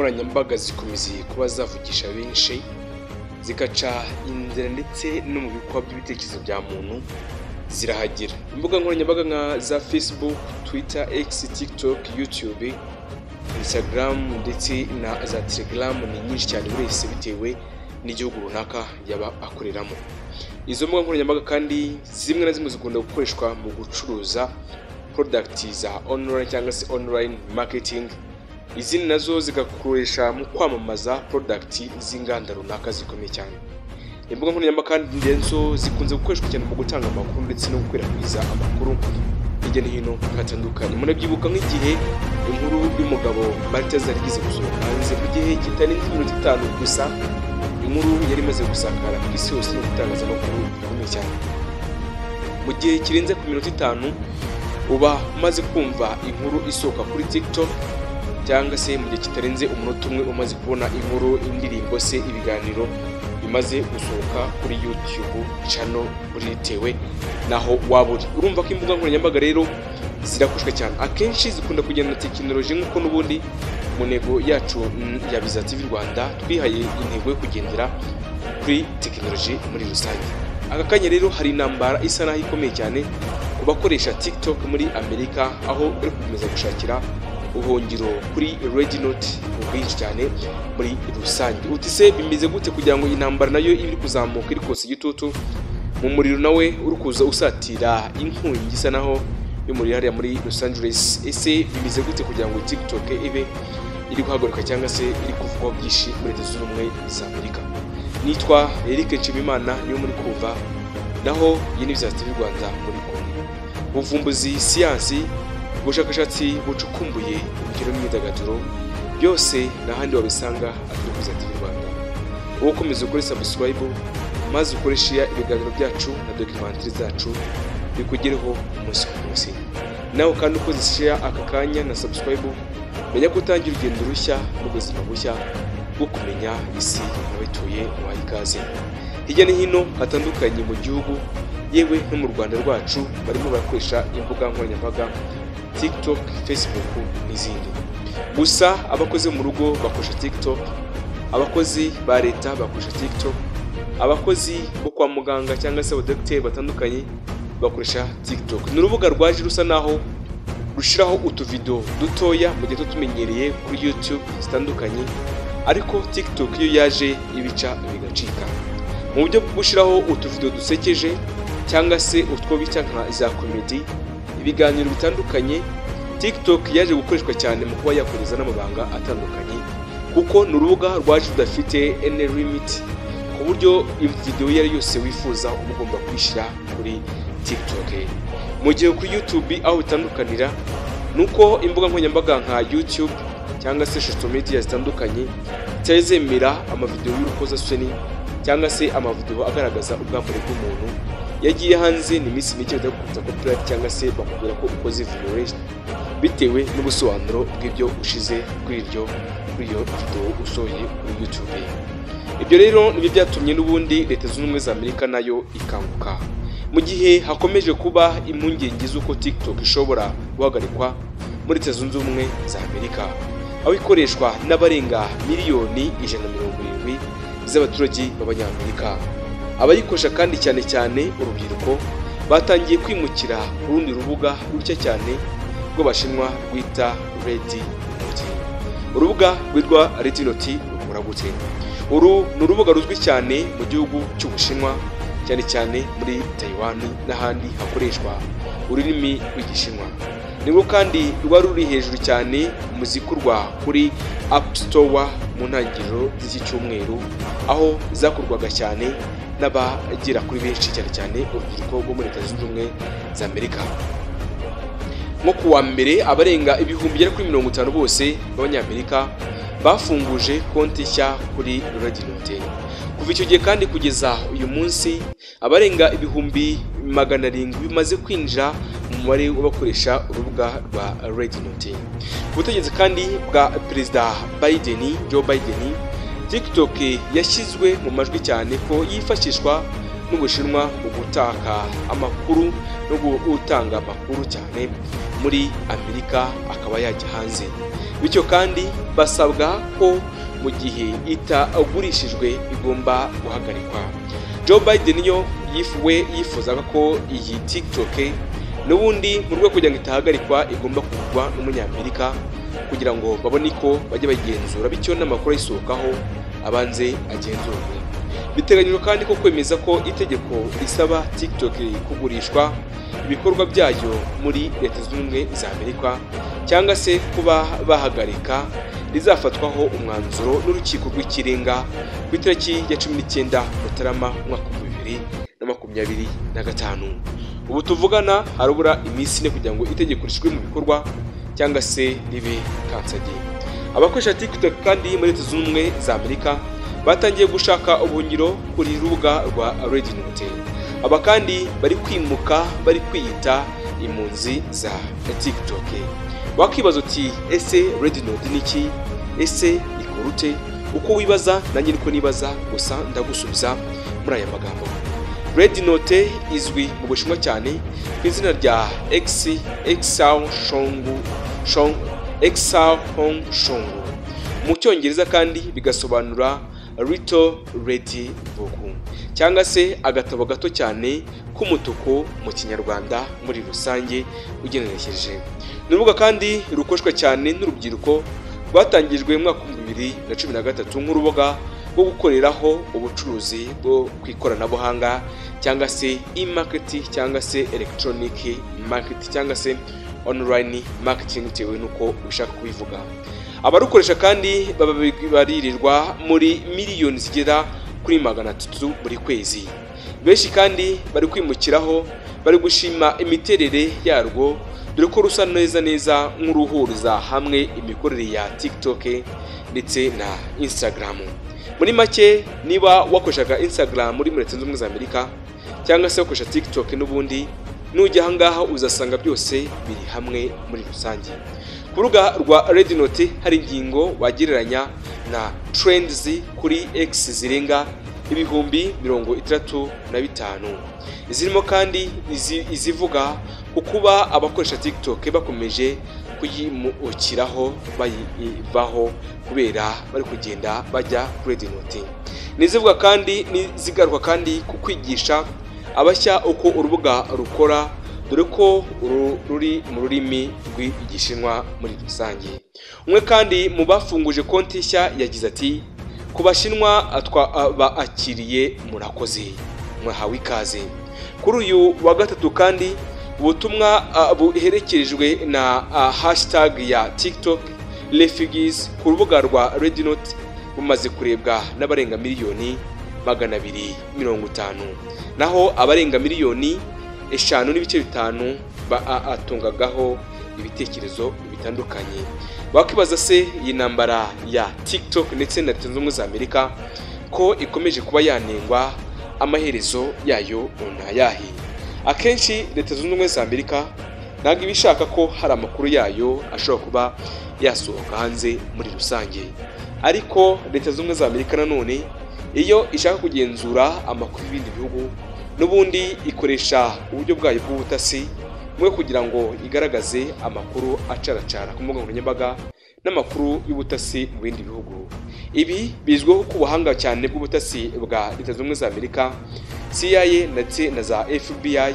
Nkoranyambaga zikomeza kuba zavugisha benshi, zigaca inzira ndetse no mu bikwa by'ibitekerezo bya muntu zirahagera. Imbuga nkoranyambaga nka za Facebook, Twitter, X, TikTok, YouTube, Instagram ndetse na za Telegram ni nyinshi cyane, buri wese bitewe n'igihugu runaka yaba akoreramo. Izo mbuga nkoranyambaga kandi zimwe na zimwe zikunda gukoreshwa mu gucuruza product za online cyangwa se online marketing, izindi nazo zigakoresha mu kwamamaza product z'inganda runaka zikomeye cyane. Imbuga nkoranyambaga kandi ndenzo zikunze gukoreshwa cyane mu gutanga amakuru ndetse no gukwirakwiza amakuru hirya no hino hatandukanye. Murabyibuka nk'igihe inkuru y'umugabo Baltazar igeze gusohoka hanze, mu gihe kitarenze iminota 5 gusa inkuru yari imaze gusakara ku isi hose no gutangazamakuru bikomeye cyane. Mu gihe kirenze ku minota 5 uba umaze kumva inkuru isohoka kuri TikTok, cyangwa se mu gihe kitarenze umunota umwe umaze kubona inkuru, indirimbo se ibiganiro bimaze gusohoka kuri YouTube channel bitewe naho waba uri. Urumva ko imbuga nkoranyambaga rero zirakoreshwa cyane, akenshi zikunda kugenda na tekinoloji, nk'uko n'ubundi mu ntego yacu ya Biza TV Rwanda twihaye intego yo kugendera kuri tekinoloji muri rusange. Aka kanya rero hari intambara isa naho ikomeye cyane ku bakoresha TikTok muri Amerika, aho bari gukomeza gushakira ubuhungiro kuri RedNote mu bwinshi cyane muri rusange. Uti se bimeze gute kugira ngo intambara nayo ibe iri kuzamuka, iri kotsa igitutu mu muriro nawe uri kuza usatira inkongi isa naho y'umuriro hariya muri Los Angeles? Ese bimeze gute kugira ngo TikTok ibe iri guhaguruka cyangwa se iri kuvugwaho byinshi muri Leta Zunze Ubumwe za Amerika? Nitwa Eric Nshimiyimana, niyo muri kumva, naho iyi ni Biza TV Rwanda muri kumwe. Ubuvumbuzi, siyansi, ubushakashatsi bucukumbuye, imikino n'imyidagaduro byose n'ahandi wabisanga atari kuri Biza TV Rwanda. Wowe ukomeza ukore subscribe maze ukore share, ibiganiro byacu na documentary zacu bikugereho umunsi ku munsi. Nawe kandi ukoze share aka kanya na subscribe, menya ko utangira urugendo rushya n'ubuzima bushya bwo kumenya isi n'abayituye. Waha ikaze hirya no hino hatandukanye mu gihugu, yewe no mu Rwanda rwacu barimo barakoresha imbuga nkoranyambaga TikTok, Facebook n'izindi. Gusa abakozi bo mu rugo bakoresha TikTok, abakozi ba leta bakoresha TikTok, abakozi bo kwa muganga cyangwa se abadogiteri batandukanye bakoresha TikTok. Ni urubuga rwaje rusa naho rushyiraho utuvido dutoya mu gihe tumenyereye kuri YouTube zitandukanye, ariko TikTok iyo yaje ibica bigacika mu buryo bwo gushyiraho utuvido dusekeje cyangwa se utwo bita nka za comedy, ibiganiro bitandukanye. TikTok yaje gukoreshwa cyane mu kuba yakohereza n'amabanga atandukanye, kuko ni urubuga rwaje rudafite any limit, ku buryo video iyo ari yose wifuza uba ugomba kuyishyira kuri TikTok. Mu gihe kuri YouTube aho bitandukanira ni uko imbuga nkoranyambaga nka YouTube cyangwa se social media zitandukanye zitari zemera amavideo y'urukozasoni cyangwa se amavideo agaragaza ubwambure bw'umuntu. Yagiye hanze ni iminsi mike badakubita copyright cyangwa se bakubwira ko ukoze violation, bitewe n'ubusobanuro bw'ibyo ushize kuri iyo video usohoye kuri YouTube. Ibyo rero nibyo byatumye n'ubundi Leta Zunze Ubumwe za Amerika nayo ikanguka, mu gihe hakomeje kuba impungenge z'uko TikTok ishobora guhagarikwa muri Leta Zunze Ubumwe za Amerika, aho ikoreshwa n'abarenga miliyoni 170 z'abaturage b'Abanyamerika. Abayikoresha kandi cyane cyane urubyiruko batangiye kwimukira ku rundi rubuga rushya cyane rw'Abashinwa rwita RedNote. Urubuga rwitwa RedNote rukora gute? Uru ni urubuga ruzwi cyane mu gihugu cy'Ubushinwa, cyane cyane muri Taiwan n'ahandi hakoreshwa ururimi rw'Igishinwa. Nibwo kandi rwari ruri hejuru cyane mu zikurwa kuri App Store mu ntangiriro z'iki cyumweru, aho zakorwaga cyane n'abagera kuri benshi, cyane cyane urubyiruko rwo muri Leta Zunze Ubumwe za Amerika. Nko ku wa mbere, abarenga ibihumbi bigera kuri 50 bose b'Abanyamerika bafunguje konti nshya kuri RedNote. Kuva icyo gihe kandi kugeza uyu munsi, abarenga 700,000 bimaze kwinjira mu mubare w'abakoresha urubuga rwa RedNote. Ku butegetsi kandi bwa Perezida Biden, Joe Biden, TikTok yashyizwe mu majwi cyane ko yifashishwa n'Ubushinwa mu gutaka amakuru no gutanga amakuru cyane muri Amerika akaba yajya hanze. Bityo kandi basabwa ko mu gihe itagurishijwe igomba guhagarikwa. Joe Biden yo yifuzaga ko iyi TikTok n'ubundi mu rwego kugira ngo itahagarikwa igomba kugurwa n'umunyamerika kugira ngo babone ko bajye bagenzura, bityo n'amakuru ayisohokaho abanze agenzurwe. Biteganyijwe kandi ko kwemeza ko itegeko risaba TikTok kugurishwa ibikorwa byayo muri Leta Zunze Ubumwe za Amerika cyangwa se kuba bahagarika rizafatwaho umwanzuro n'urukiko rw'ikirenga ku itariki ya 19 Mutarama umwaka 2025. Ubu tuvugana harabura iminsi ine kugira ngo itegeko rishyirwe mu bikorwa cyangwa se ribe kansage. Abakoresha TikTok kandi muri Leta Zunze Ubumwe za Amerika batangiye gushaka ubuhungiro kuri rubuga rwa Rednote. Aba kandi bari kwimuka bari kwiyita impunzi za TikTok. Wakibaza uti ese Rednote ni iki? Ese ikora ute? Uko wibaza nanjye niko nibaza, gusa ndagusubiza muri aya magambo. Rednote izwi mu Bushinwa cyane ku izina rya Xiao Hong Shongu mu Cyongereza, kandi bigasobanura Little Red Book cyangwa se agatabo gato cyane k'umutuku mu Kinyarwanda muri rusange ugenekereje. Ni urubuga kandi rukoreshwa cyane n'urubyiruko, rwatangijwe mu mwaka 2013 nk'urubuga rwo gukoreraho ubucuruzi bwo ku ikoranabuhanga cyangwa se e-market cyangwa se electronic market cyangwa se online marketing bitewe n'uko ushaka kubivuga. Abarukoresha kandi baba baririrwa muri miliyoni zigera kuri 300 buri kwezi. Benshi kandi bari kwimukiraho, bari gushima imiterere yarwo, dore ko rusa neza neza nk'uruhuriza hamwe imikorere ya TikTok ndetse na Instagram. Muri make, niba wakoreshaga Instagram muri Leta Zunze Ubumwe za Amerika cyangwa se wakoresha TikTok n'ubundi, nujya ahangaha uzasanga byose biri hamwe muri rusange. Ku rubuga rwa Rednote hari ingingo wagereranya na trends kuri X zirenga 65,000, zirimo kandi izivuga ku kuba abakoresha TikTok bakomeje kuyimukiraho bayivaho kubera bari kugenda bajya kuri Rednote. Nizivuga kandi nizigaruka kandi ku kwigisha abashya uko urubuga rukora, dore ko ruri mu rurimi rw'Igishinwa muri rusange. Umwe kandi mu bafunguje konti nshya yagize ati: "Ku Bashinwa twabakiriye, murakoze, mwahawe ikaze." Kuri uyu wa gatatu kandi ubutumwa buherekejwe na hashtag ya TikTok refugees ku rubuga rwa Rednote bumaze kurebwa n'abarenga 250,000,000, naho abarenga 5.5 miliyoni batungagaho ibitekerezo bitandukanye. Wakwibaza se iyi ntambara ya TikTok ndetse na Leta Zunze Ubumwe za Amerika ko ikomeje kuba yanengwa, amaherezo yayo ni ayahe? Akenshi Leta Zunze Ubumwe za Amerika ntabwo iba ishaka ko hari amakuru yayo ashobora kuba yasohoka hanze muri rusange, ariko Leta Zunze Ubumwe za Amerika nanone iyo ishaka kugenzura amakuru y'ibindi bihugu n'ubundi ikoresha uburyo bwayo bw'ubutasi bwo kugira ngo igaragaze amakuru acaracara ku mbuga nkoranyambaga n'amakuru y'ubutasi mu bindi bihugu. Ibi bizwiho ku buhanga cyane bw'ubutasi bwa Leta Zunze Ubumwe za Amerika, CIA ndetse na za FBI,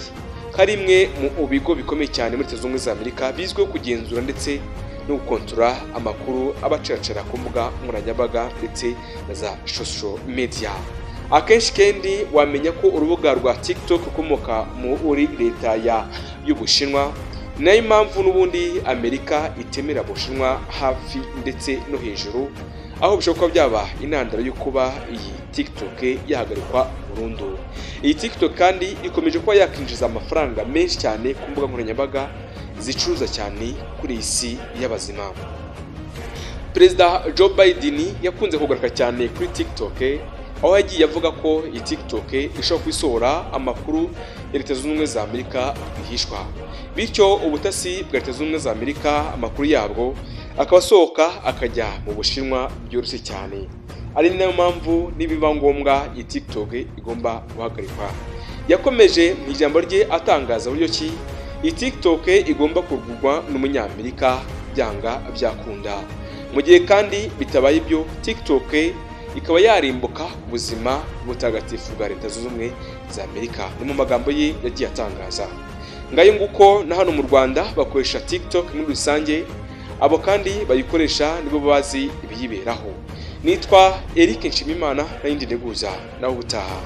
ko ari imwe mu bigo bikomeye cyane muri Leta Zunze Ubumwe za Amerika bizwiho kugenzura ndetse no gukontorora amakuru abacaracara ku mbuga nkoranyambaga ndetse na za social media. Akenshi kandi wamenya ko urubuga rwa TikTok rukomoka muri leta y'Ubushinwa, nayo mpamvu n'ubundi Amerika itemera Bushinwa hafi ndetse no hejuru, aho bishobora kuba byaba intandaro yo kuba iyi TikTok yahagarikwa burundu. Iyi TikTok kandi ikomeje kuba yakinjiza amafaranga menshi cyane ku mbuga nkoranyambaga zicuruza cyane kuri iyi si y'abazima. Perezida Joe Biden yakunze kugaruka cyane kuri TikTok, aho yagiye avuga ko iyi TikTok ishobora kubisohora amakuru ya Leta Zunze Ubumwe za Amerika rwihishwa, bityo ubutasi bwa Leta Zunze Ubumwe za Amerika amakuru yabwo akaba asohoka akajya mu Bushinwa byoroshye cyane, ari nayo mpamvu nibiba ngombwa iyi TikTok igomba guhagarikwa. Yakomeje mu ijambo rye atangaza uburyo ki Iyi TikTok igomba kugurwa n'umunyamerika byanga byakunda. Mu gihe kandi bitabaye ibyo, TikTok ikaba yarimbuka ku buzima butagatifu bwa Leta Zunze Ubumwe za Amerika. Ni mu magambo ye yagiye atangaza. Ngayo nguko. Na hano mu Rwanda bakoresha TikTok muri rusange, abo kandi bayikoresha nibo bazi ibiyiberaho. Nitwa Eric Nshimimana, nayindi nteguza nawe ubutaha.